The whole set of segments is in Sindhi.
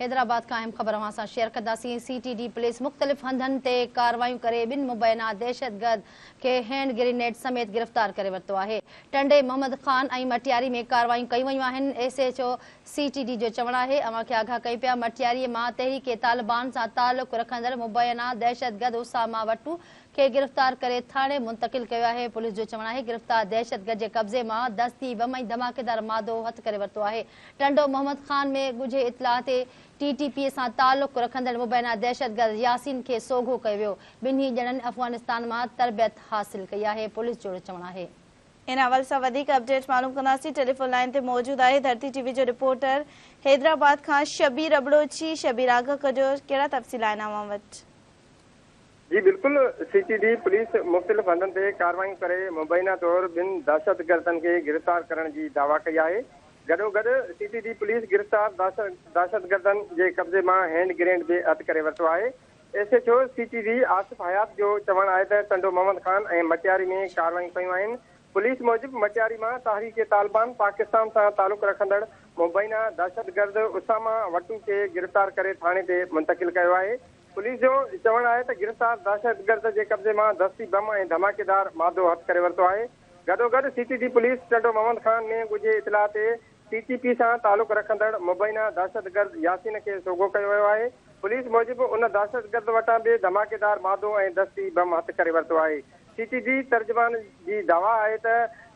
حيدرآباد کان اهم خبر اوهان سان شيئر ڪنداسين، سي ٽي ڊي پوليس مختلف هنڌن تي ڪارروايون ڪري ٻن مبينا دهشتگرد کي هينڊ گرينيڊ سميت گرفتار ڪري ورتو آهي. ٽنڊي محمد خان ۽ مٽياري ۾ ڪارروايون ڪيون ويون آهن. S H O C T D جو چوڻ آهي اوهان کي آگاهه ڪيون پيا مٽياري مان تحريڪ طالبان سان تعلق رکندڙ مبينا دهشتگرد اسامه وٽو کي گرفتار ڪري ٿاڻي منتقل ڪيو آهي. پوليس جو چوڻ آهي گرفتار دهشتگرد جي قبضي مان دستي بم ۽ ڌماڪيدار مادو هٿ ڪري ورتو آهي. ٽنڊو محمد خان ۾ ڳجهي اطلاع تي ٽي ٽي پي سان تعلق رکندڙ مبينا دهشتگرد ياسين کي سوگهو ڪيو ويو. ٻنهي ڄڻن افغانستان مان تربيت حاصل ڪئي آهي. پوليس جو چوڻ آهي. ان حوالي سان وڌيڪ اپڊيٽ معلوم ڪنداسين. ٽيليفون لائين تي موجود آهي ڌرتي ٽي وي جو رپورٽر حيدرآباد کان شبير ابڙو. جي شبير آگاهه ڪجو ڪهڙا تفصيل آهن اوهان وٽ؟ جي بلڪل سي ٽي ڊي پوليس مختلف هنڌن تي ڪارروايون ڪري مبينا طور ٻن دهشتگردن کي گرفتار ڪرڻ جي دعويٰ ڪئي آهي گڏوگڏ سي ٽي ڊي پوليس گرفتار دهشتگردن جي قبضي مان هينڊ گرينڊ به هٿ ڪري ورتو آهي S H O C T D Asif Hayat جو چوڻ آهي ته ٽنڊو محمد خان ۽ مٽياري ۾ ڪارروايون ڪيون آهن پوليس موجب مٽياري مان تحريڪ طالبان پاڪستان سان تعلق رکندڙ مبينا دهشتگرد اسامه وٽو کي گرفتار ڪري ٿاڻي تي منتقل ڪيو آهي پوليس جو چوڻ آهي ته گرفتار دهشتگرد جي قبضي مان دستي بم ۽ ڌماڪيدار مادو هٿ ڪري ورتو آهي. گڏوگڏ C T D police Tando Muhammad Khan ۾ ڳجهي اطلاع تي ٽي ٽي پي سان تعلق رکندڙ مبينا دهشتگرد ياسين کي سوگهو ڪيو ويو آهي. پوليس موجب ان دهشتگرد وٽان به ڌماڪيدار مادو ۽ دستي بم هٿ ڪري ورتو آهي. سي ٽي ڊي ترجمان جي دعويٰ آهي ته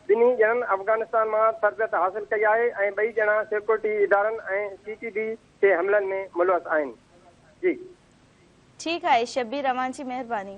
ٻنهي ڄڻن افغانستان مان تربيت حاصل ڪئي آهي ۽ ٻئي ڄڻا سيڪيورٽي ادارن ۽ سي ٽي ڊي تي حملن ۾ ملوث آهن. جي. ٺيڪ آهي شبير اوهان جي مهرباني.